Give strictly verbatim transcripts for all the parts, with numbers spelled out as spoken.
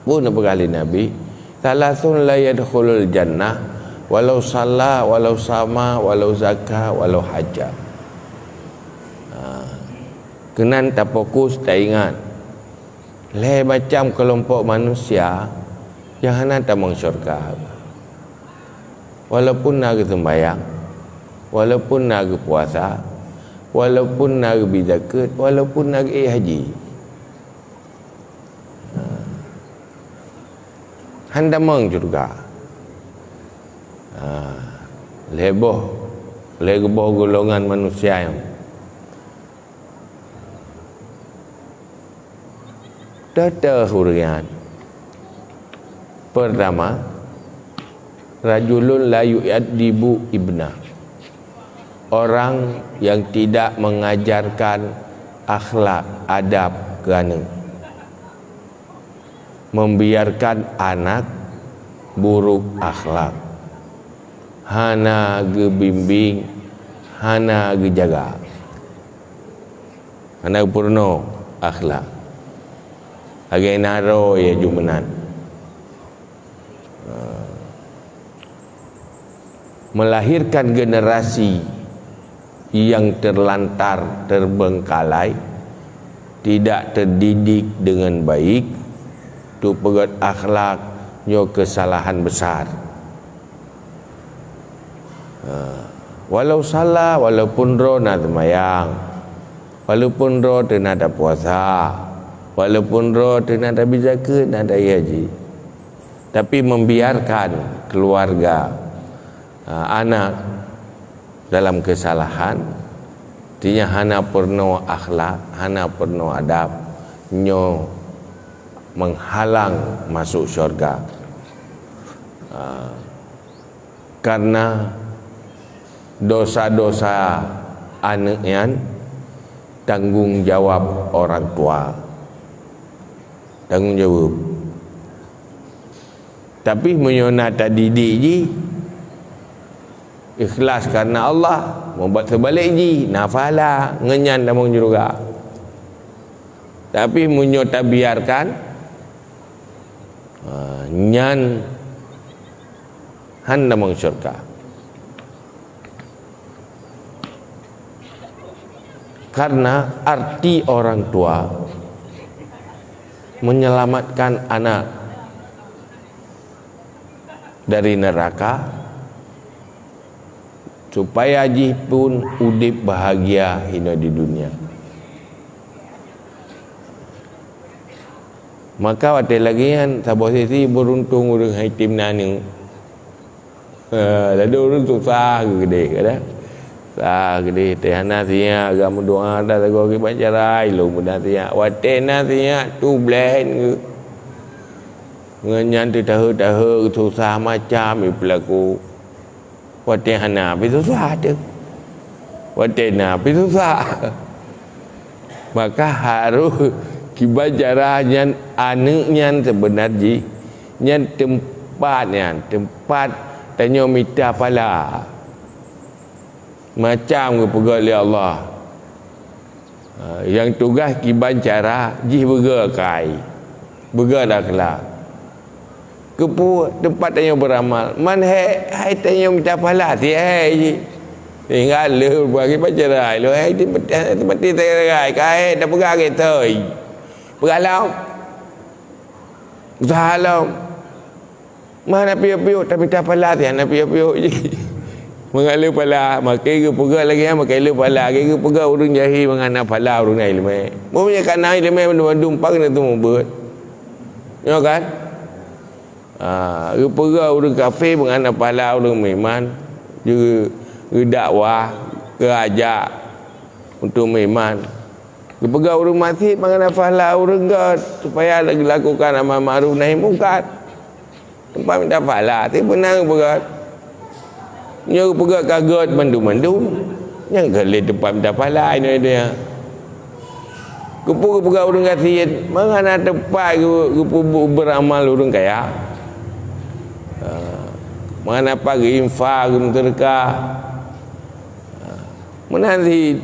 Peue neupeugah lé Nabi? "Salasun la yadkhulul jannah, walau shalla, walau sama, walau zaka, walau haja." Ha. Keunan tafokus, taingat. Lhée macam keulompok manusia nyang hana tamong syurga. Walaupun na geuseumbahyang, walaupun na geupuasa, walaupun na geubi zakeuet, walaupun na geuék haji. Han tamong syurga. Ha, lhée boh, lhée geuboh golongan manusia nyoe. Teuh-teuh ureuëng nyan. Pertama, rajulun la yu'addibu ibna. Orang yang tidak mengajarkan akhlak, adab keu aneuëk. Membiarkan anak buruk akhlak. Hana geubimbing, hana geujaga. Hana geupeurunoe akhlak. Lagée naro ya ju meunan. Melahirkan generasi yang terlantar, terbengkalai, tidak terdidik dengan baik, tu peugét akhlak, nyoe kesalahan besar. Ha, walau salah, walaupun droe na seumayang, walaupun droe teuna tapuasa, walaupun droe teuna tabi zakeuet, na taék haji, tapi membiarkan keluarga, ha, anak dalam kesalahan, artinya hana peurunoe akhlak, hana peurunoe adab, nyoe menghalang masuk syurga. Ha, karena dosa-dosa aneuëk nyan tanggung jawab orang tua. Tanggung jawab. Tapi meunyoe na tadidik jih, ikhlas karena Allah, mubat seubalek jih, na pahala, ngon nyan tamong syurga. Tapi meunyoe tabiarkan, ha, nyan han tamong syurga. Karena arti orang tua menyelamatkan anak dari neraka, supaya jih pun udeb bahagia hino di dunia. Maka watée lagée nyan, saboh sisi beuruntung ureuëng hai tem na aneuëk. Ha, lalu ureuëng susah geudeh, kan? Susah geudeh, teuh hana siyak, agak meudoa, dah lagoe kiban cara, ilong pun na siyak. Watée na siyak, tu bleh ngon nyan teutaheu-taheu, susah macam ipeulaku. Watée hana pih susah teuh. Watée na pih susah. Maka harôh kiban cara nyan aneuëk nyan seubeuna jih nyan teumpat nyan, teumpat tanyoe mita pahala. Macam geupeugah lé Allah. Ha, nyang tugaih kiban cara jih beugét kai, beugét akhlak. Keupeue teumpat tanyoe beuramal? Man hék hai tanyoe mita pahala, si hék jih. Tinggai lé bagi pacaran, lo hai seperti seperti terai, kai tapeugah gitu. Peugah lom. Usaha lom. Mah na piôh-piôh, tamita pahala, si hana piôh-piôh jih. Mangat le pahala, makai geupeugah lagée nyan, makai le pahala, lagée geupeugah ureuëng jahé mangat na pahala ureuëng na iéleumé. Meunyoe ka na iéleumé bandum-bandum, pakon na teumeubeuet. Nyoe kan? Ha, geupeugah ureuëng kafé mangat na pahala ureuëng meuiman, geu-, geudakwah, geuajak untuk meuiman. Geupeugah ureuëng maséh mangat na pahala ureuëng gét, supaya geulakukan amar ma'ruf nahi mungkar. Teumpat mita pahala, si beunang geupeugah. Nyoe geupeugah ka gét mandum-mandum, nyang ka lé teumpat mita pahala inoe nyan. Keupeue geupeugah ureuëng gasien, mangat na teumpat geu-, geupeubuet beuramal ureuëng kaya. Ha, mangat na pat geuinfak, geumeuseudeukah. Ha, meunan cit,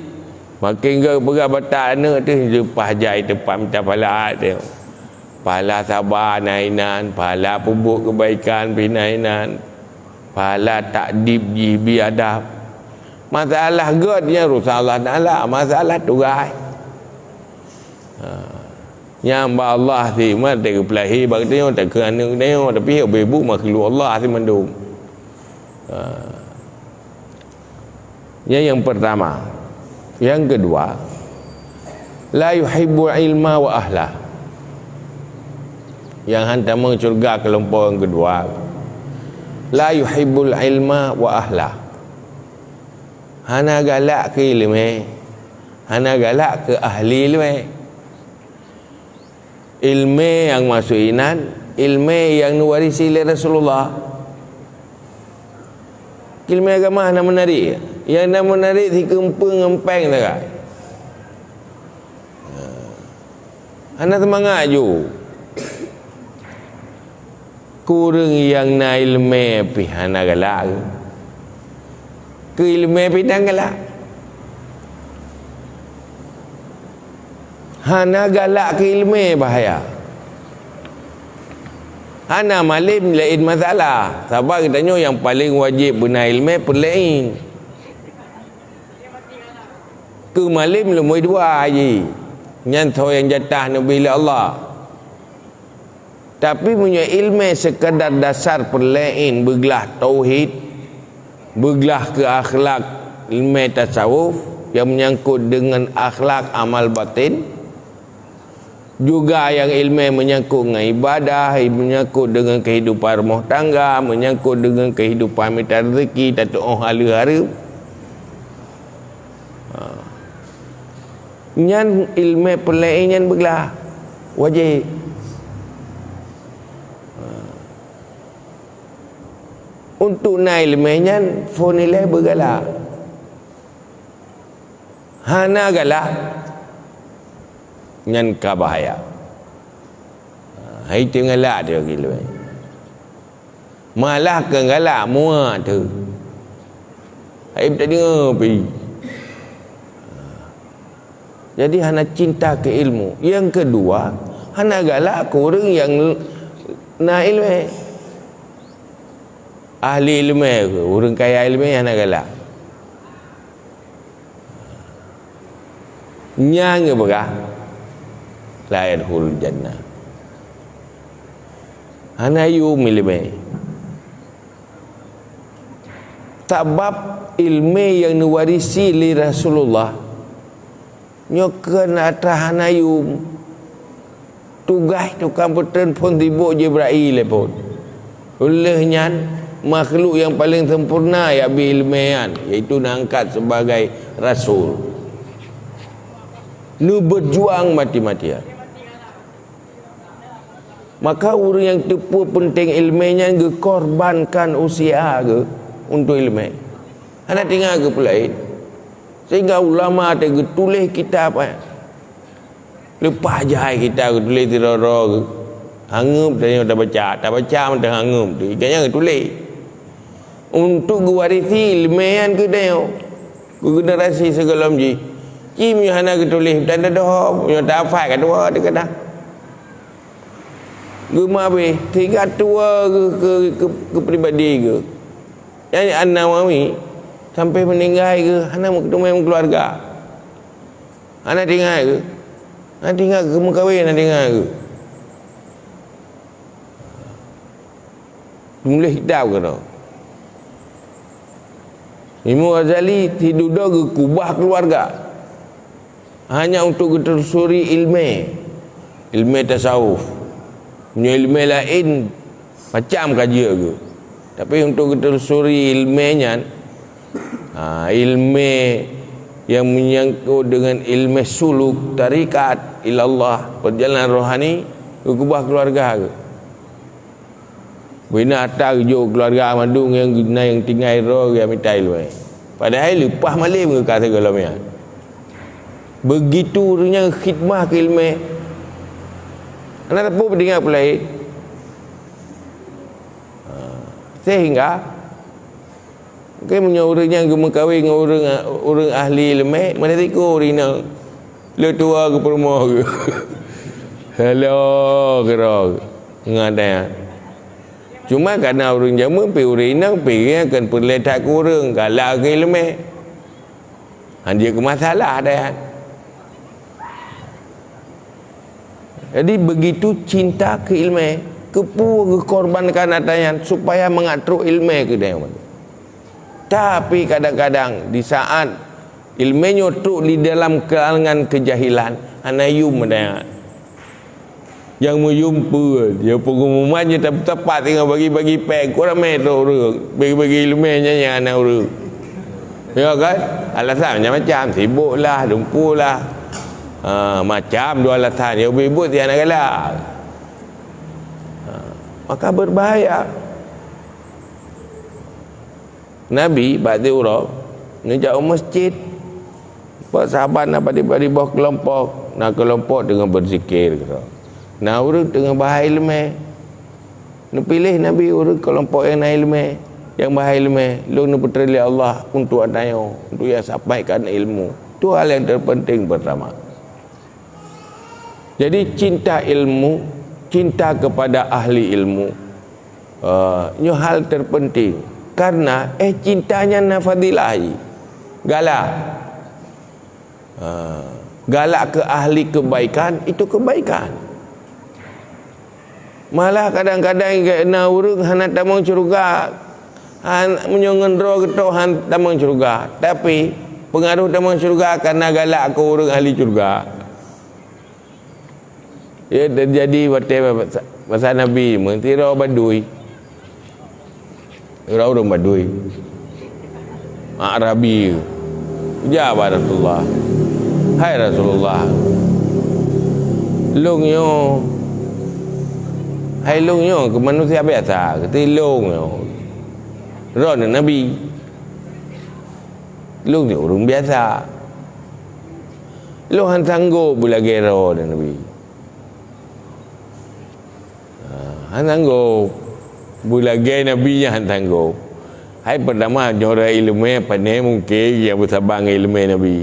makin gét geupeugah batat aneuëk teuh leupah jai teumpat mita pahala teuh. Pahala saba na inan, pahala peubuet keubaikan pih na inan, pahala takdib jih bi adab. Masalah gét nyan urusan Allah Taala, masalah tugaih. Ha. Nyan bak Allah si, man teuka peulahé bak geutanyoe, teuka aneuk geutanyoe, tapi ubé buet makhluk Allah si mandum. Ha. Nyan nyang pertama. Nyang keudua, la yuhibbul ilma wa ahla. Nyang han tamong syeuruga keulompok nyang keudua, la yuhibbul ilma wa ahla. Hana galak keu ileumé, hana galak keu ahli ileumé. Ileumé nyang maksud inan, ileumé nyang neuwarisi lé Rasulullah. Ileumé agama hana meunarik. Nyang na meunarik sikeumpeueng ngon péng sagai. Hana seumangat ju. Keu ureuëng nyang na ileumé pih hana galak. Keu ileumé pih hana galak. Hana galak keu ileumé bahaya. Hana malém laén masalah. Sabab geutanyoe nyang paleng wajéb beuna ileumé peureulée. Keu malém leumoi dua jih. Nyan soe nyang jatah neubri lé Allah. Tapi meunyoe ileumé sekadar dasar peureulée, beuglah tauhid, beuglah keu akhlak, ileumé tasawuf nyang meunyangkot deungon akhlak amal batin, juga nyang ileumé meunyangkot ngon ibadah, meunyangkot deungon keuhidupan rumoh tangga, meunyangkot deungon keuhidupan mita rezeki, tatuoh hareuem. Ha. Nyan ileumé peureulée nyan beuglah wajéb. Untuk na ileumé nyan phon ilée beugalak. Hana galak, nyan ka bahaya. Hai teuh galak teuh ileumé. Malah keu galak muak teuh. Hai teudeungoe pi. Jadi hana cinta keu ilmu. Nyang keudua, hana galak keu ureuëng nyang na ileumé. Ahli ileumé, ureuëng kaya ileumé hana galak. Nyang geupeugah, la yadkhulul jannah. Hana yum ileumé. Sabab ileumé nyang neuwarisi lé Rasulullah nyoe keu atra hana yum. Tugaih tukang peutreun phon sibok Jibrail lé phon. Uleh nyan, makhluk nyang paleng sempurna jak bi ileumé nyan, yaitu neuangkat sibagai rasul. Neubeujuang mati-matian. Maka ureuëng nyang teupeu peunteng ileumé nyan geukorbankan usia geuh untuk ileumé. Hana tinggai keu peulaén. Sehingga ulama teuh geutuléh kitab, eh. Leupah jai kitab geutuléh sidroe-droe geuh. Hanggeup tanyoe tabaca, tabaca mantong hanggeup teuh. Gobnyan geutuléh. Untuk geuwarisi ileumé nyan keu tanyoe, keu generasi sigohlom jih. Ci meunyoe hana geutuléh, dan doh, meunyoe tahafai ka tuwoe teuh kadang. Geumeuabéh, sehingga tuwoe geuh keu, keu, keu pribadi geuh. Nyan An-Nawawi, sampai meuninggai geuh, hana meuteumé meukeuluwarga. Hana tinggai geuh. Hana tinggai geuh, geumeukawen hana tinggai geuh. Tuléh kitab keudroe. Imam Ghazali sidudoe geukeubah keuluwarga hanya untuk geutelusuri ileumé, ileumé tasawuf. Meunyoe ileumé laén, macam ka jeuet geuh. Tapi untuk geutelusuri ileumé nyan, ha, ileumé nyang meunyangkot deungon ileumé suluk, tarekat ilallah, peurjalanan rohani, geukeubah keuluwarga geuh. Bina atra geujok keuluwarga mandum nyang na nyang tinggai droe geuh mita ileumé. Padahai leupah malém geuh ka sigohlom nyan. Beugitu ureuëng nyan khidmah keu ileumé. Hana teupeu peutinggai peulaén. Ha, sehingga Oke, meunyoe ureuëng nyan geumeukawen ngon ureuëng, ureuëng ahli ileumé, meunan sikok ureuëng inong. Le tuwoe geupeurumoh geuh. Halo, keudroe. Ngadai. Cuma karena ureuëng jameun pih ureuëng inong pih nyang keu peureulée that keu ureuëng, galak keu iéleumé. Han jeuet keu masalah dah. Jadi, begitu cinta keu iéleumé, keupeue geukorbankan atra nyan supaya mangat trok iéleumé keu dayah. Tapi kadang-kadang di saat iéleumé nyoe trok di dalam kalangan keujahilan, hana yum dayah. Nyang meuyum peue? Ya, pengumuman nyoe tepat-tepat teungoh bagi-bagi péng, kurang mé trok ureuëng, bagi-bagi iéleumé nyan nyang hana ureuëng. Ya kan? Alasan macam-macam, sibuk lah, lumpur lah. Ha, macam dua alasan, ya, buet-buet tiada galak. Ha, maka berbahaya. Nabi bak uroe neujak u masjid. Bak sahabat na padub-padub boh keulompok, na keulompok teungoh beuzikir keudroe. Na ureuëng teungoh bahai iéleumé. Neupiléh Nabi ureuëng keulompok nyang na iéleumé, nyang bahai iéleumé, "Lôn neupeutreun lé Allah untuk atra nyoe, untuk nyang sampaikan ilmu." Itu hal yang terpenting pertama. Jadi, cinta ilmu, cinta kepada ahli ilmu, eh, nyoe hal terpenting. Karena, eh, cinta nyan na fadilah. Galak. Eh, galak keu ahli kebaikan, itu kebaikan. Malah kadang-kadang na ureuëng hana tamong syeuruga. Han, meunyoe ngon droe geutok han tamong syeuruga. Tapi, peungaroh tamong syeuruga karena galak keu ureuëng ahli syeuruga. Ya, teujadi watée masa Nabi, meusidroe badui. Ureuëng-ureuëng badui. Arabi. Ija bak Rasulullah. "Hai Rasulullah, lôn nyoe, hai lôn nyoe keu manusia biasa, keu lôn nyoe. Droeneuh Nabi. Lôn nyoe ureuëng biasa. Lôn han sanggob beulagée droeneuh Nabi." Ha, han sanggob. Beulagée Nabi nyan han sanggob. Hai, pertama, nyoe rot iéleumé, pane mungken nyang beusabang iéleumé Nabi.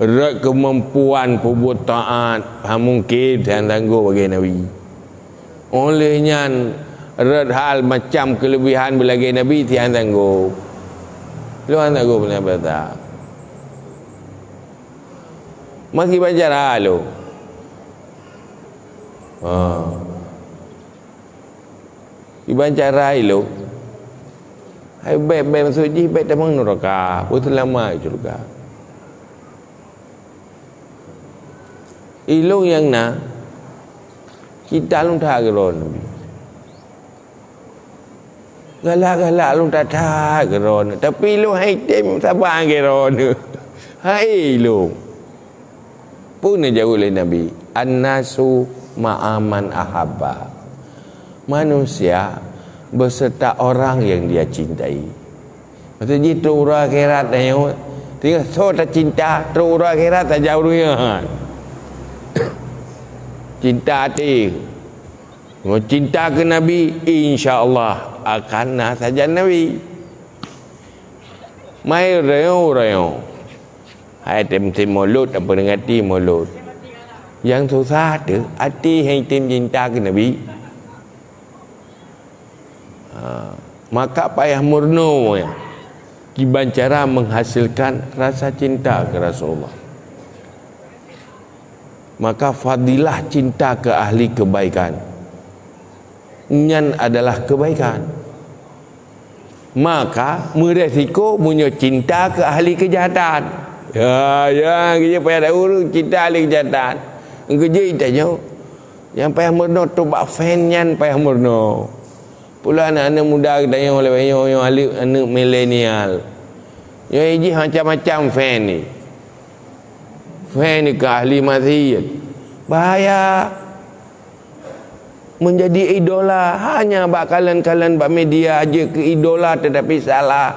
Rot keumampuan peubuet taat, ha, mungken han sanggob lagée Nabi. Óh lheueh nyan, rot hal macam keuleubihan beulagée Nabi, han sanggob. Lôn han sanggob beuna basa. Meukiban cara lôn. Ha. Kiban cara ilôn. Hai bék, bék maksud jih bék tamong nuraka, peuseulamat syeuruga. Ilôn nyang na, cinta lôn that keu droeneuh. Galak-galak lôn that-that keu droeneuh, tapi lôn han item saban keu droeneuh. Hai lôn. Peue neujaweueb lé Nabi? "An-nasu ma'a man ahabba." Manusia beserta orang yang dia cintai. Maksud jih, trok uroe akhirat nyoe, tinggai soe tacinta, trok uroe akhirat saja ureuëng nyan. Cinta até. Ngon cinta keu Nabi, insya Allah akan na sajan Nabi. Mai rayeuk-rayeuk. Hai tem-tem mulod, apa deungon até mulod. Nyang susah tu, até hai tem cinta keu Nabi. Ha, maka payah murno ya. Kiban cara menghasilkan rasa cinta ke Rasulullah. Maka fadilah cinta ke ahli kebaikan. Nyan adalah kebaikan. Maka, meuresiko meunyoe cinta keu ahli keujahatan. Ya, ya, geujak payah ureuëng cinta ahli keujahatan. Geujak tanyoe, nyang payah meurunoe trok bak fan nyan payah meurunoe. Pula aneuk-aneuk muda geutanyoe lagée nyoe, nyoe aneuk, aneuk milenial. Nyoe jih macam-macam fan ni. Fan ni keu ahli maksiat. Bahaya. Menjadi idola hanya bak kalon-kalon bak media aja keu idola tetapi salah.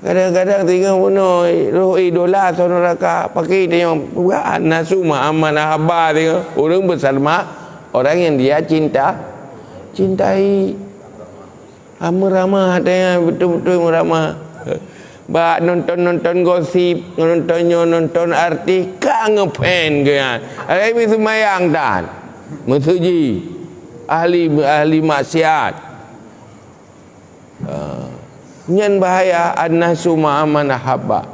Kadang-kadang tengok bunoe roh idola soe neuraka, pakri tanyoe peugah nasu ma'aman ahaba tengok. Ureuëng beusama orang yang dia cinta, cintai. Ha, meuramah, tanya beutôi-beutôi meuramah. Bak nonton-nonton gosip, nonton nyoe, nonton artis, ka ngefan keu nyan. Hai, meuseumbayang tan. Meusuji. Ahli, ahli maksiat. Ah. Nyan bahaya, "An-nasu ma'a man ahabba."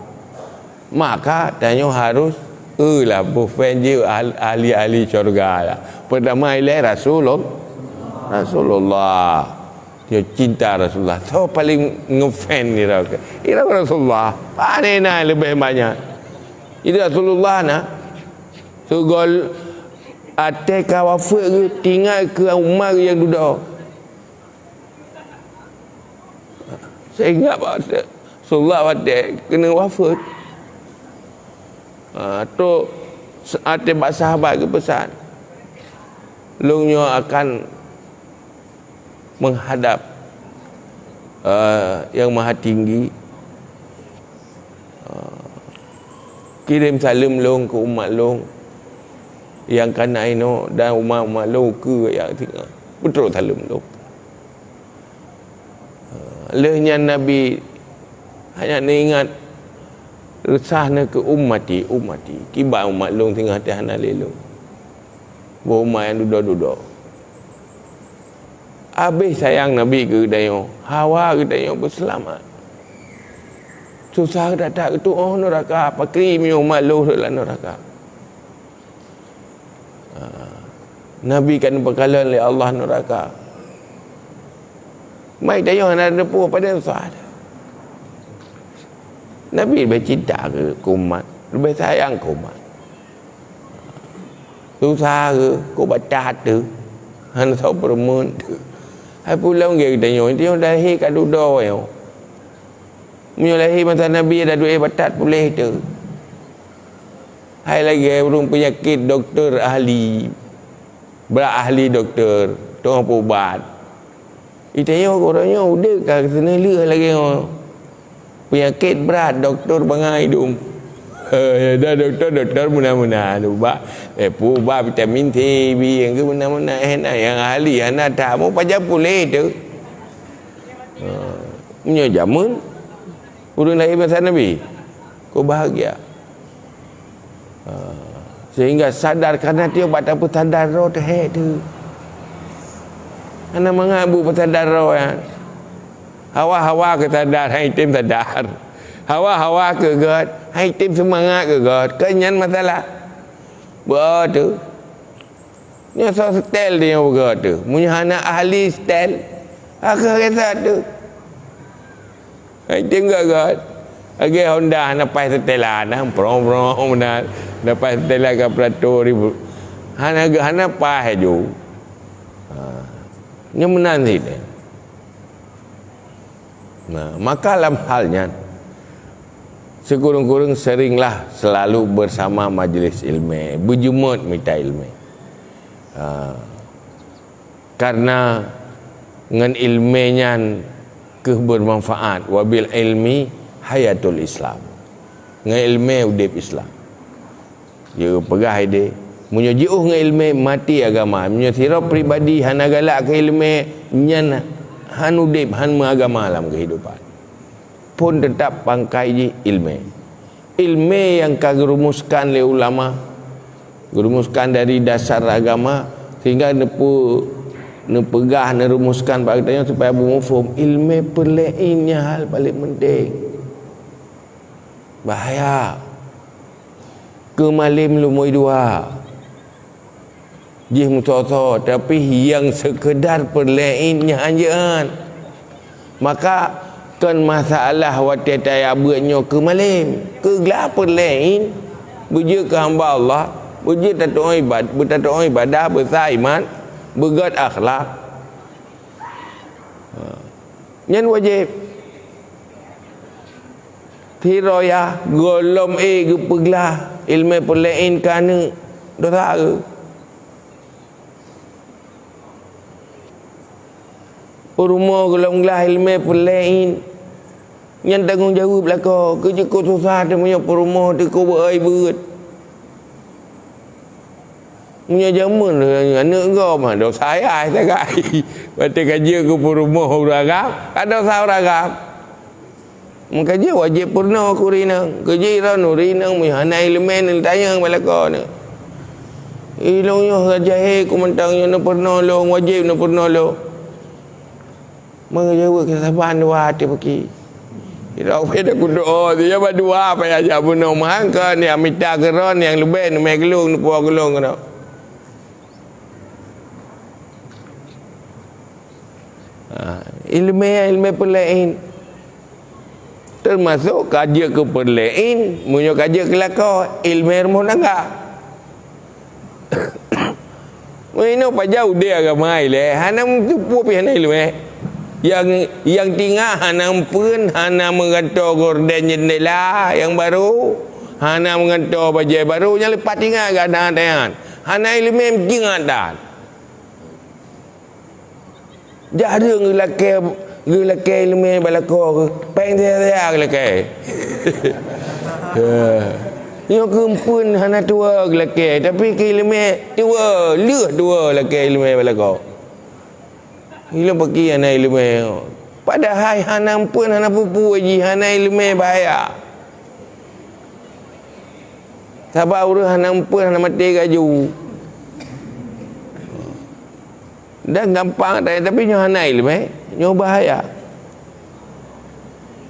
Maka tanyoe harus, eh, lah, boh fan jih ahl-, ahli-ahli syurga lah. Pertama ilée Rasulul-, Rasulullah. Nyoe cinta Rasulullah. Soe paleng ngefan di Rasul? Di Rasulullah. Pane na leubeh banyak? Di Rasulullah na. Sugol até ka wafeuet geuh, tingat keu umat nyang dudoe. Sehingga Rasulullah watée keuneuk wafeuet, ha, trok até bak sahabat geupeusan, "Lôn nyoe akan menghadap, eh, Yang Maha Tinggi. Eh, kirém saleuem lôn keu umat lôn nyang ka na inoe dan umat-umat lôn keu nyang singoh. Peutrok saleuem lôn." Eh, lheueh nyan Nabi hanya neuingat, "Reusah neuh keu ummati, ummati. Kiban umat lôn singoh teuh hana lé lôn." Boh umat nyang dudoe-dudoe. Habéh sayang Nabi keu geutanyoe, hawa geutanyoe beuseulamat. Susah that-that geutuoh nuraka, pakri meunyoe umat lôn rhot lam nuraka. Ha. Nabi ka neupeukalon lé Allah nuraka. Mai tanyoe hana teupeu padahai susah. Nabi leubeh cinta keu, keu umat, leubeh sayang keu umat. Susah keu, keu batat teuh, hana soe peureumeun teuh. Hai pulang lagée geutanyoe, tanyoe lahé ka dudoe nyoe. Meunyoe lahé masa Nabi, dak duek batat puléh teuh. Hai lagée ureuëng peunyakét, dokto ahli, brat ahli dokto, teungoh peuubat. Di tanyoe, uroe nyoe udeb ka keuneulheueh lagée nyoe. Peunyakét brat, dokto bangai dum. Dah dokto, dokto meunan-meunan ubat. Eh, peuubat vitamin C, B, nyang keu meunan-meunan. Eh, na nyang ahli, hana that, meupajan puléh teuh. Ha, meunyoe jameun, ureuëng lahé masa Nabi, keu bahagia. Ha, sehingga sadar, karena tieb bak tapeusadar droe teuh hék teuh. Hana mangat bu peusadar droe nyan. Hawa-hawa keu sadar, han item sadar. Hawa-hawa keu gét, han item seumangat keu gét. Keu nyan masalah. Beutôi. Nyoe soe setel di nyoe beugét teuh. Meunyoe hana ahli setel, akhé gét that teuh. Hai, teuh gét-gét. Lagée Honda hana paih setelan, nah, prong-prong meunan. Hana paih setelan ka peratur ribu. Hana gé-, hana paih laju. Ha. Nyoe meunan cit. Nah, maka lam hal nyan, sikureueng-kureueng seringlah selalu bersama majlis ilmu, beujeumeut mita ilmu. Ha. Karena ngon iéleumé nyan keuh beumanfaat, "Wa bil ilmi hayatul Islam." Ngon iéleumé udeb Islam. Jipeugah ideh, meunyoe jiôh ngon iéleumé, maté agama. Meunyoe sidroe pribadi hana galak keu iéleumé, nyan han udeb, han meuagama lam keuhidupan. Phon teutab pangkai jih iéleumé. Iéleumé nyang ka geurumuskan lé ulama, geurumuskan dari dasar agama, sehingga neupeu-, neupeugah, neurumuskan bak geutanyoe supaya beumuphom. Iéleumé peureulée nyan hal paleng penting. Bahaya. Keu malem lumboi dua. Jih meusoe-soe, tapi nyang seukeudar peureulée nyan hanjeuet. Maka kon masalah watée tajak beuet nyoe keu malem, keu glah peureulée. Beujeuet keu hamba Allah, beujeuet tatuoh ibad-, beutatuoh ibadah, beusa iman, beugét akhlak. Ha. Nyan wajéb. Sidroe yah gohlom ék geupeuglah iéleumé peureulée ka aneuk, dosa geuh. Peurumoh gohlom glah iéleumé peureulée, nyan tanggong jaweueb lakoe. Keu jeuet keu susah teuh meunyoe peurumoh teuh keu beu-oi beuet. Meunyoe jameun aneuk gob, ha, dosa ayah sagai. Watée ka jeuet keu peurumoh ureuëng agam, ka dosa ureuëng agam. Meukaji wajéb peurunoe keu ureueng inong. Keu jih droeneuh ureueng inong meunyoe hana ileumèe neutanyong bak lakoe neuh. "Ilôn nyoe ka jahé ku mantong nyoe neupeurunoe lôn, wajéb neupeurunoe lôn." Meujaweueb keu saban dua até peuki. Sidroe pih da kudoe, dia ba dua payah jak bunoe meuhan kon nyang mita keu droe nyang leubeh neumè keu lôn, neupuwoe keu lôn keunoe. Ha, ileumèe, ileumèe peuleuén. Teumasok ka jeuet keu peuleuén, meunyoe ka jeuet keu lakoe, ileumèe rumoh tangga. Meunyoe pajan udép agama ilèe, hana meuteupue pih hana ileumèe. Nyang, nyang tingat hana meupeuen, hana meugantoe gorden jeundela nyang barô, hana meugantoe bajèe barô, nyang leupah tingat gata nyan. Hana ileumèe meutingat that. Jareueng geulakèe, geulakèe ileumèe bak lakoe, péng saya-saya geulakèe. Nyoe keu meupeuen hana tuwoe geulakèe, tapi keu ileumèe tuwoe, lheueh tuwoe lakèe ileumèe bak lakoe. Ilôn peuki hana ileumèe. Padahai hana meupeuen, hana peue-peue jih, hana ileumèe bahaya. Sabab ureueng hana meupeuen, hana maté gaju. Dan gampang, tapi nyoe hana ileumèe, nyoe bahaya.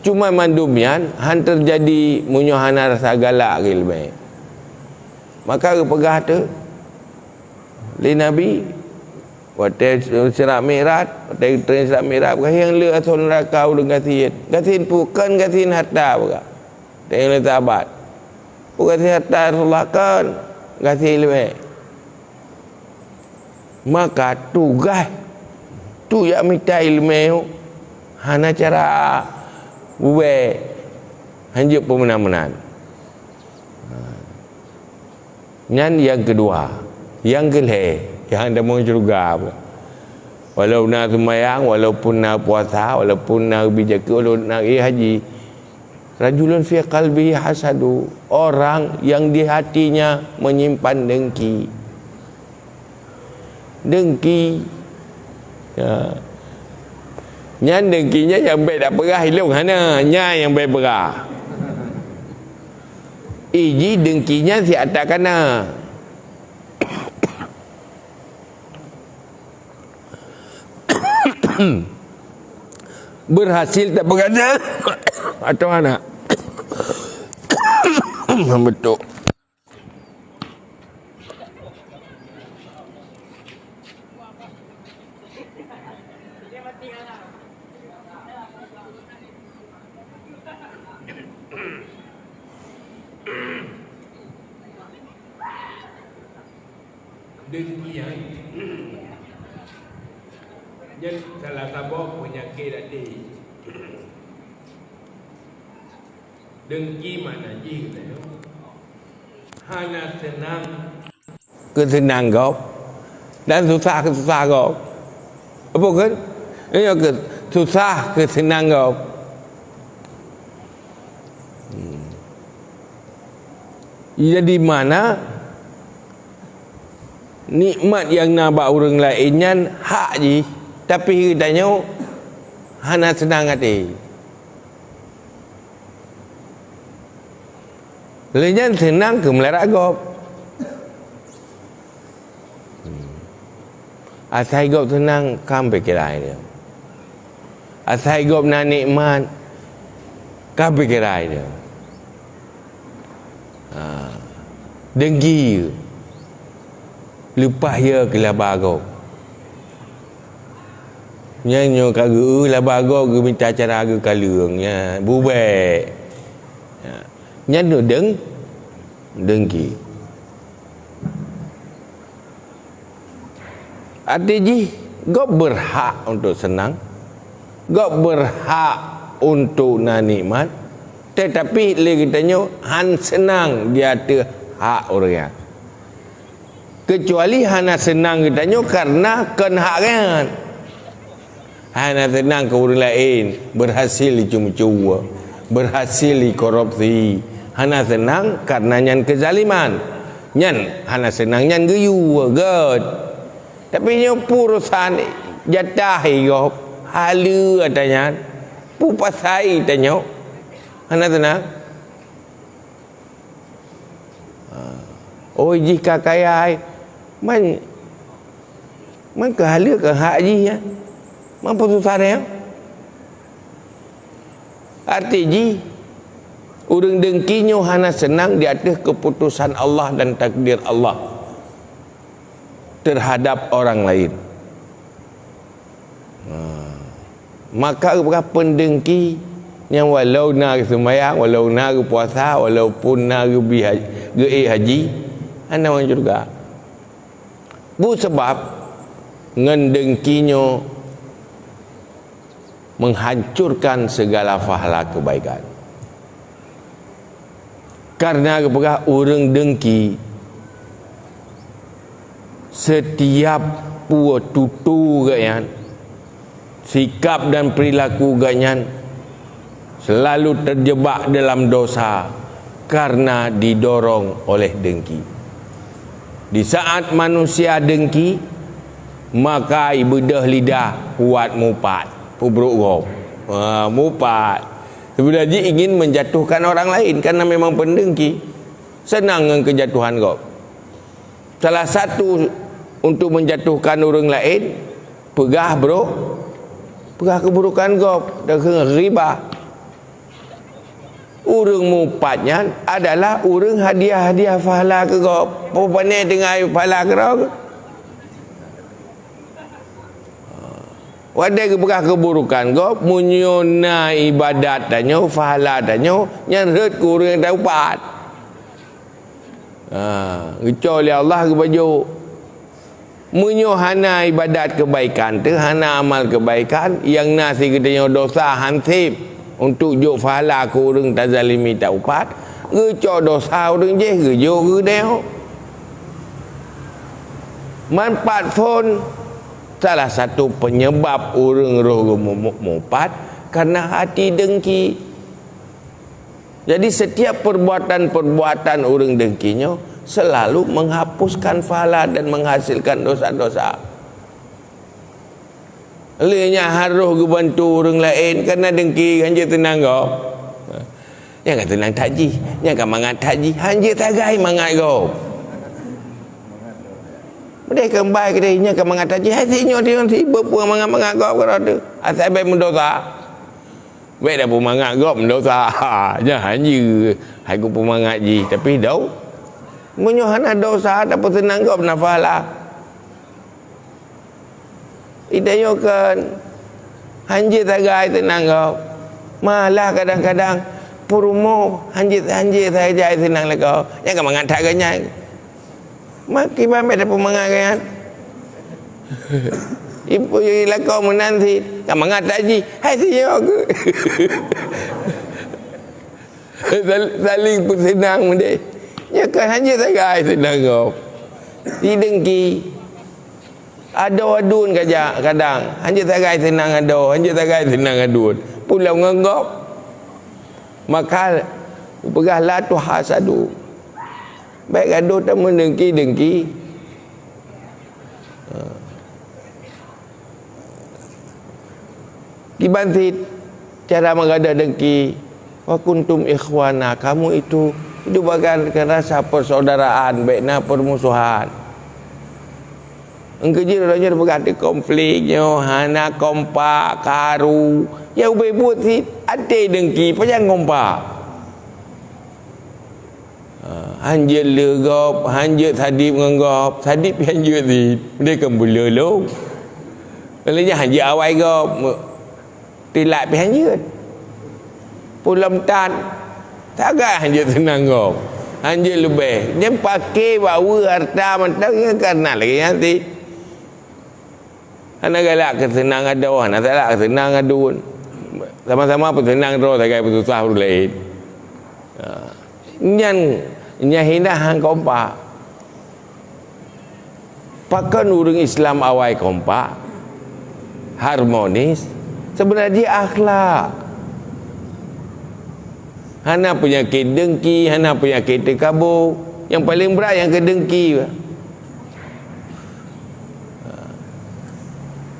Cuma mandum nyan han teujadi meunyoe hana rasa galak keu ileumèe. Maka geupeugah teuh lé Nabi, watèe Isra Mi'raj, watèe geutrön Isra Mi'raj, geupeugah nyang le asoe neuraka ureueng gasien. Gasien peue? Kon gasien harta, peugah. Watèe nyan lé sahabat, "Peue gasien harta, ya Rasulullah?" "Kon, gasien ileumèe." Maka tugaih tu jak mita ileumèe nyoe hana cara bubé, hanjeuet peumeunan-meunan. Nyan nyang keudua. Nyang keulhèe, nyang tamong syeuruga. Walau na seumayang, walaupun na puasa, walaupun na geubi zakeuet, walaupun na geubi haji, "Rajulun fi qalbihi hasadu," orang yang di hatinya menyimpan dengki. Dengki. Ya. Nyan dengki nyan nyang bèk tapeugah ilôn hana, nyan nyang bèk peugah. Iji dengki nyan siat takana. Berhasil tak berada atau anak. Betul. Dengki nyan, nyan salah saboh peunyakét até. Dengki makna jih geutanyoe hana seunang keu seunang gob dan susah keu susah gob. Apa kheun? Nyoe keu susah keu seunang gob. Hmm. Jadi mana nikmat nyang na bak ureueng laén nyan hak jih, tapi geutanyoe hana seunang até. Lé nyan seunang keu meularat gob. Asai gob seunang, ka pikiran dia. Asai gob na nikmat, ka pikiran dia. Ha. Dengki. Leupah ya keu laba gob. Nyan nyoe ka geu laba gob geumita cara geukaleueng, ya, bubek. Ya. Nyan deueng, dengki. Até jih, gob beurhak untuk seunang, gob beurhak untuk na nikmat, teutapi lé geutanyoe han seunang di ateueh hak ureueng nyan. Keucuali hana seunang geutanyoe kareuna kon hak geutanyoe. Hana seunang keu ureueng laén beurhasil jicuba-cuba, beurhasil jikorupsi. Hana seunang kareuna nyan keuzaliman. Nyan hana seunang nyan geuyue gét. Tapi nyoe peue urosan jatah gob, haleue ata nyan, peue pasai tanyoe. Hana seunang. Ha. Oh, jih ka kaya ai. Man, man keuhaleue keu hak jih nyan. Man peususah nyan. Arti jih, ureuëng dengki nyoe hana seunang di ateueh keuputosan Allah dan takdir Allah terhadap orang lain. Ha. Maka geupeugah peundengki nyang walau na geuseumayang, walau na geupuasa, walaupun na geubi ha-, geuék haji, hana meusyeuruga. Peue sabab ngon dengki nyoe menghancurkan segala pahala kebaikan? Karena geupeugah ureuëng dengki, setiap peue tutoe geuhnyan, sikap dan perilaku geuhnyan selalu terjebak dalam dosa karena didorong oleh dengki. Di saat manusia dengki, maka ibeudôh lidah kuat mupat, peubrok gob. Ha, mupat. Sebenarnya ingin menjatuhkan orang lain karena memang peundengki. Seunang ngon keujatuhan gob. Salah satu untuk menjatuhkan ureuëng laén, peugah brok, peugah keuburokan gob, dan ghibah. Ureuëng mupat nyan adalah ureuëng hadiah-hadiah pahala keu gob. Peue pané teungoh pahala keudroe? Watée geupeugah keuburokan gob, meunyoe na ibadat tanyoe, pahala tanyoe, nyan rhot keu ureuëng nyang taupat. Ha, geucok lé Allah geubajo. Meunyoe hana ibadat keubaikan teuh, hana amal keubaikan, nyang na sigeutanyoe dosa hanseb untuk jok pahala keu ureuëng tazalimi taupat, geucok dosa ureuëng jéh geujok keu geutanyoe. Manfaat phon salah satu penyebab ureuëng roh geumumuk mupat karena hati dengki. Jadi, setiap perbuatan-perbuatan ureuëng dengki nyoe selalu menghapuskan pahala dan menghasilkan dosa-dosa. Lé nyan harôh geubantu ureuëng laén karena dengki, hanjeuet seunang gob. Nyang ka seunang that jih, nyang ka mangat that jih, hanjeuet sagai mangat gob. Meudeh keumbali keudeh, nyang ka mangat that jih, hai si nyoe, si nyoe, si beupeue mangat-mangat gob keudroe teuh. Asai bék meudosa. Bék tapeumangat gob meudosa. Nyan hanjeuet, hai kupeumangat jih, tapi dau. Meunyoe hana dosa, tapeuseunang gob na pahala. Itanyoe kan hanjeuet sagai seunang gob. Malah kadang-kadang peurumoh hanjeuet-hanjeuet sagai seunang lakoe. Nyang ka mangat that geuh nyan. Makiban bék tapeumangat geuh nyan. Ipe lakoe meunan cit, ka mangat that jih. Hai si nyoe keuh. Sal-, saling peuseunang meudeh. Nyan kan hanjeuet sagai seunang gob. Sidengki. Adoe aduen ka jak kadang. Hanjeuet sagai seunang adoe, hanjeuet sagai seunang aduen. Pulang ngon gob. Maka, peugah la tuhasadu. Bék gadoh tameudengki-dengki. Ha. Kiban cit cara meugadoh dengki, "Wa kuntum ikhwana," kamu itu hidup bagai rasa persaudaraan, bék na permusuhan. Engkau jih uroe nyoe peugah di konflik nyoe, hana kompak, karu. Ya ubé buet cit, até dengki, pajan kompak. Ha, hanjeuet le gob, hanjeuet sadib ngon gob, sadib pih hanjeuet cit. Meudeh kan beu le lom. Lheueh nyan hanjeuet awai gob, me-, tilak pih hanjeuet. Pulom tan, sagai hanjeuet seunang gob. Hanjeuet leubeh. Nyan paké bak weue harta mantong nyan ka na lagée nyan cit. Hana galak keu seunang adoe, hana galak keu seunang aduen. Sama-sama peuseunang droe sagai peususah ureuëng laén. Ha. Nyan, nyan hina han kompak. Pakon ureuëng Islam awai kompak, harmonis? Seubeuna jih akhlak. Hana peunyakét dengki, hana peunyakét teukabo. Nyang paleng brat nyang keu dengki.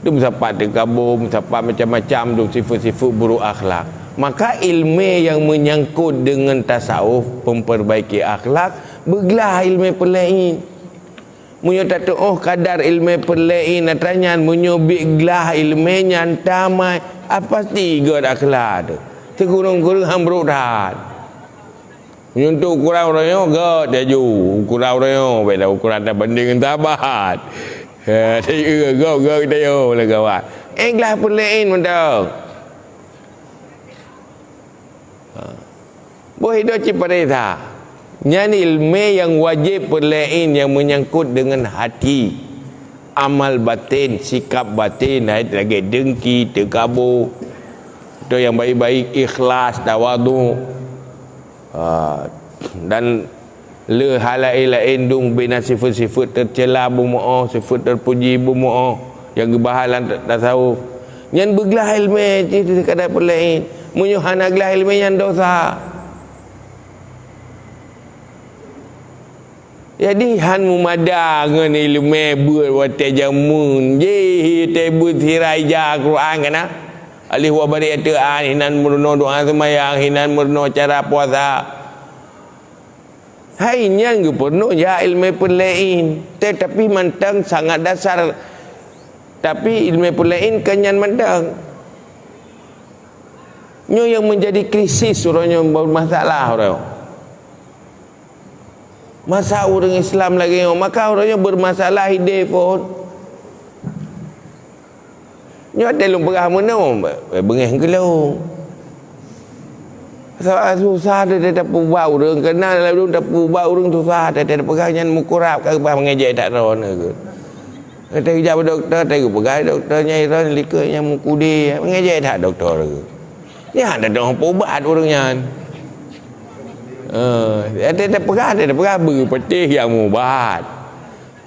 Dum sapat teukabo, sapat macam-macam, dum sifeuet-sifeuet buruk akhlak. Maka ilmé nyang meunyangkot deungon tasawuf, memperbaiki akhlak, beuglah ilmé peulaién. Meunyoe tatu'oh kadar ilmé peulaién atra nyan, meunyoe biet glah ilmé nyan tamai, ah, pasti gét akhlak teuh. Sikureueng-kureueng han brok that. Meunyoe untuk ukuran uroe nyoe, gét laju. Ukuran uroe nyoe, beda ukuran tabanding ngon sahabat. Ha, gét, gét, gét, gét, gét, gét, gawat. Eh, glah peulaién mantong. Ha. Boh ido cit paresa. Nyan ilmé nyang wajéb peulaién nyang meunyangkot deungon hati. Amal batén, sikap batén, hai lagée deungki, teukabo. Atau nyang baik-baik, ikhlas, tawadhu. Ha. Dan le hal laén-laén dum bina sifeuet-sifeuet teucela beumeu'oh, sifeuet teupuji beumeu'oh nyang geubahan lam tasawuf. Nyan beuglah ilmé cit sekadar peulaién. Meunyoe hana glah ilmé nyan dosa. Jadi, han meumada ngon ilmé beuet watée jameun. Jih teuh beuet sira ija Quran kana. Alif wa bari ateu'an, hinan meurunoe doa seumayang, hinan meurunoe cara puasa. Hai nyan geupeurunoe jak ilmé peulaién, tetapi mantong sangat dasar. Tapi ilmé peulaién kon nyan mantong. Nyoe nyang menjadi krisis uroe nyoe, bermasalah uroe nyoe. Masa ureuëng Islam lagée nyoe, maka uroe nyoe bermasalah ideh phon. Nyoe teuh lôn peugah meunoe, beungéh keu lôn. Sa-, susah teuh tapeuba ureuëng, keunan laju tapeuba ureuëng susah teuh, tapeugah nyan meukurab ka bah meungejek that droeneuh. Teuh jak bak dokto, teuh geupeugah dokto nyan droeneuh likot nyang meukudi, meungejek that dokto lagée. Nyan teuh dong peubat ureuëng nyan. Eh, teuh tapeugah, teuh tapeugah beupatéh nyang mubat.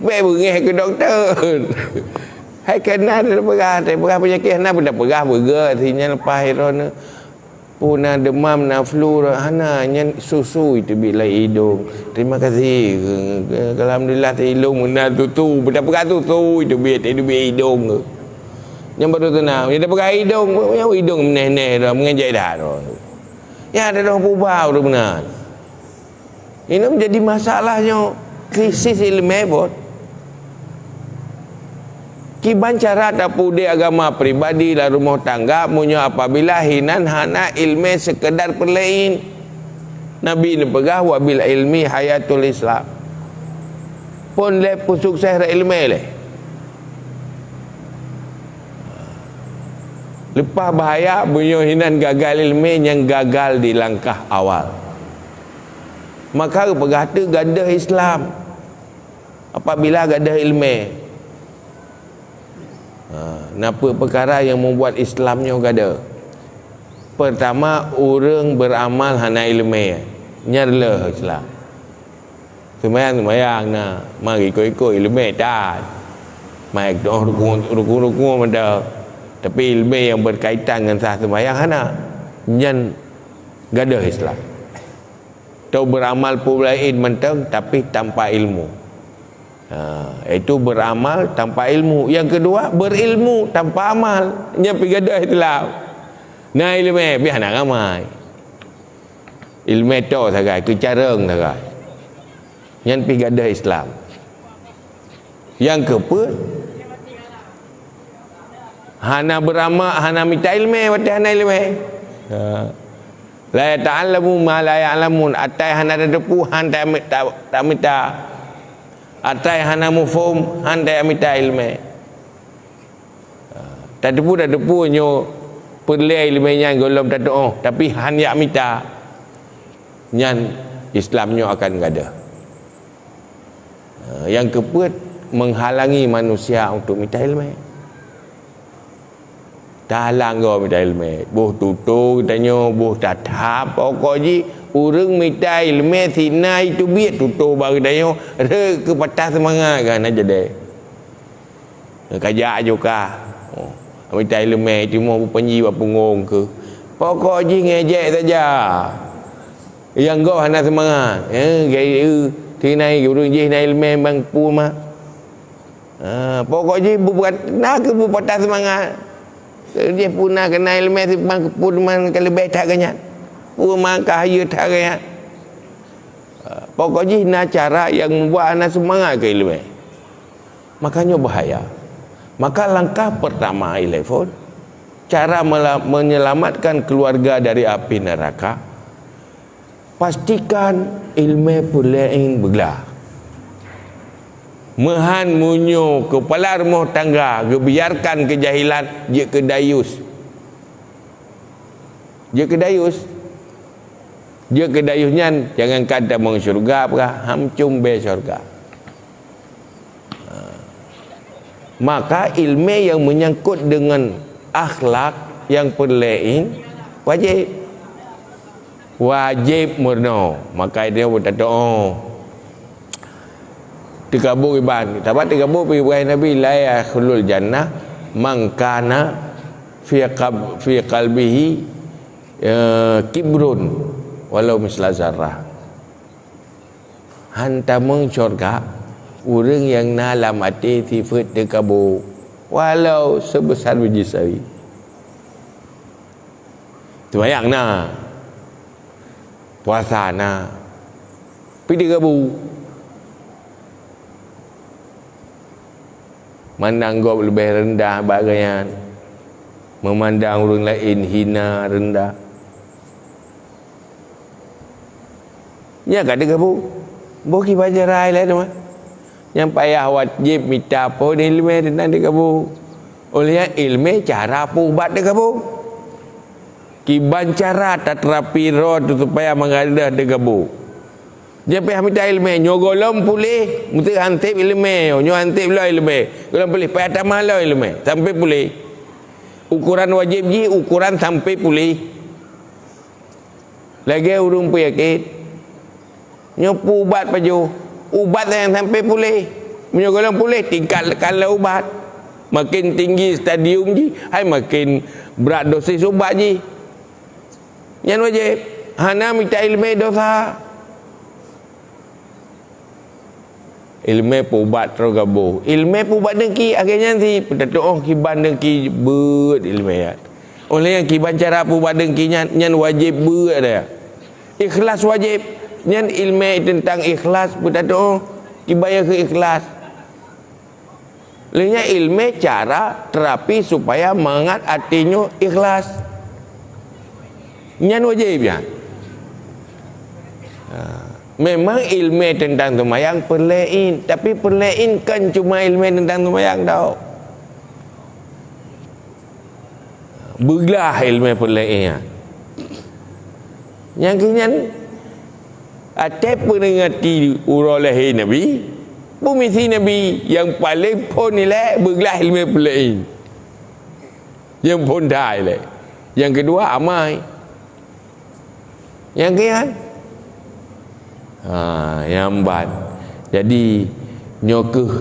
Bék beungéh keu dokto. Hai keunan teuh peugah, teuh peugah peunyakét hana pun teuh peugah beugét, si nyan leupah droeneuh. Puna demam, na flu, hana, nyan susu iteubiet lam idong. Terima kasih. Alhamdulillah, teuh idong meunan susu. Teuh peugah susu iteubiet, iteubiet idong. Nyan baru seunang. Nyan teuh peugah idong, nyan idong meuneh-neh dah, meungejek that. Nyan teuh dong peuba ureuëng meunan. Ini menjadi masalah nyoe, krisis ilmu buet. Kiban cara tapeudeh agama pribadi lam rumoh tangga meunyoe apabila hinan hana ilmu sekedar peulaién. Nabi neupeugah, "Wa bil ilmi hayatul Islam." Phon lé peusukses ilmu lé. Leupah bahaya meunyoe hinan gagal ilmu nyang gagal di langkah awal. Maka geupeugah teuk gadôh Islam apabila gadôh ileumé. Ha, na peuet peukara nyang meubuat Islam nyoe gadôh? Peurtama, ureuëng beuramal hana ileumé, nyan reuloh Islam. Seumayang-seumayang na, mari ikot-ikot ileumé that. Mari doh rukun, rukun-rukun mantong. Tapi ileumé nyang beukaitan ngon sah seumayang hana. Nyan gadôh Islam. Tau beuramal peue laén mantong, tapi tanpa ilmu. Ha, itu beuramal tanpa ilmu. Yang kedua, berilmu tanpa amal. Nyan pih gadôh Islam. Na ileumé, pih hana ramai. Ileumé tok sagai, keucarong sagai. Nyan pih gadôh Islam. Nyang keupeuet, hana beurama, hana mita ileumé watée hana ileumé. Ha. La yata'allamu ma la ya'lamun, atai hana tateupeue, han ta-, ta-, tamita. Atai hana muphom, han tamita ileumé. Tateupeue-tateupeue nyoe peureulée ileumé nyan gohlom tatuoh, tapi han jak mita, nyan Islam nyoe akan gadôh. Nyang keupeuet, menghalangi manusia untuk mita ileumé. Tahalang goe mita ileumé. Boh tutoe geutanyoe, boh that-that, pokok jih ureuëng mita ileumé sinan teubiet tutoe bak geutanyoe, rhot keu patah seumangat ka na jadi. Ka jak aju kah. Oh, mita ileumé timoh beupanji bak punggong keuh. Pokok jih ngejek saja. Nyang gob hana seumangat. Eh, gaya, eh, tinai ureuëng jih na ileumé bang pu mah. Ha, pokok jih beubuet na keuh beupatah seumangat. Jih puna keunan iéleumé, si pun man ka leubeh that geuh nyan. Pun man ka hayeue that geuh nyan. Pokok jih na cara nyang mubuat hana seumangat keu iéleumé. Maka nyoe bahaya. Maka langkah pertama ilée phon, cara mela-, menyelamatkan keluarga dari api neraka, pastikan iéleumé peureulée beuglah. Meuhan meunyoe keupala rumoh tangga geubiarkan keujahilan, jeuet keu dayus. Jeuet keu dayus. Jeuet keu dayus nyan, jangankan tamong syeuruga, peugah, ham cumbée syeuruga. Maka iéleumé nyang meunyangkot deungon akhlak nyang peureulée wajéb. Wajéb meurunoe. Maka nyoe beutatuoh. Teukabô iban. Sabab teukabô pih peugah Nabi, "La yadkhulul jannah man kana fi qab-, fi qalbihi, eh, kibrun walau misla zarrah." Han tamong syurga ureuëng nyang na lam até sifeuet teukabô, walau seubeusa biji sawi. Seumayang na, puasa na, pih teukabô. Mandang gob leubeh reundah bak gobnyan, meumandang ureuëng laén hina, reundah. Nyan ka teukabô. Boh kiban cara lé teuma. Nyang payah wajéb mita phon iéleumé teuntang teukabô. Óh lheueh nyan iéleumé cara peuubat teukabô. Kiban cara tateuapi droe teuh supaya mangat droe teukabô. Nyan payah mita iéleumé, nyoe gohlom puléh, meuteuk han sép iéleumé, nyoe han sép lom iéleumé. Gohlom puléh, payah tamah lom iéleumé, sampai puléh. Ukoran wajéb jih, ukoran sampai puléh. Lagée ureuëng peuyakét, nyoe peuubat pajoh, ubat nyang sampai puléh. Meunyoe gohlom puléh, tingkat kala ubat. Makin tinggi stadium jih, hai makin brat dosis ubat jih. Nyan wajéb. Hana mita iéleumé dosa. Iéleumé peuubat teukabô. Iéleumé peuubat deungki, lagée nyan cit, peutatuoh kiban deungki beuet iéleumé nyan. Óh lheueh nyan kiban cara peuubat deungki nyan, nyan wajéb beuet nyan. Ikhlas wajéb. Nyan iéleumé teuntang ikhlas, peutatuoh kiban nyang keu ikhlas. Lheueh nyan iéleumé cara teurapi supaya mangat até nyoe ikhlas. Nyan wajéb nyan. Ha, memang iéleumé teuntang seumayang peureulée, tapi peureulée kon cuma iéleumé teuntang seumayang tau. Beuglah iéleumé peureulée nyan. Nyang keu nyan, até peuringati uroe lahé Nabi, peumisi Nabi nyang paleng phon ilée beuglah iéleumé peureulée. Nyang phon that ilée. Nyang keudua amai. Nyang keu nyan. Ha, nyang ban. Jadi, nyoe kheueh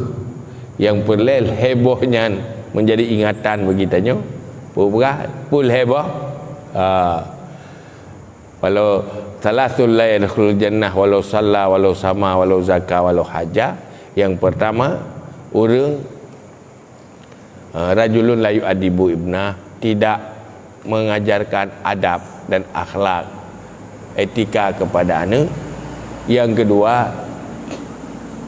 nyang peureulée lhée boh nyan menjadi ingatan bagi tanyoe. Peue peugah? Peue lhée boh? Ha. Walau salasul la yadkhulul jannah, walau salla, walau sama, walau zaka, walau haja. Nyang pertama, ureuëng, eh, rajulun la yu'addibu ibnah, tidak mengajarkan adab dan akhlak, etika kepada aneuk. Yang kedua,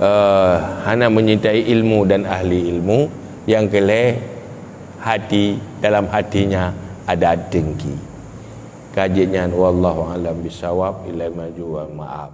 eh, hana menyintai ilmu dan ahli ilmu. Yang kelhée, hati, dalam hatinya ada dengki. Ka jeuet nyan, wallahu a'lam bissawab, ilai maju wal maaf.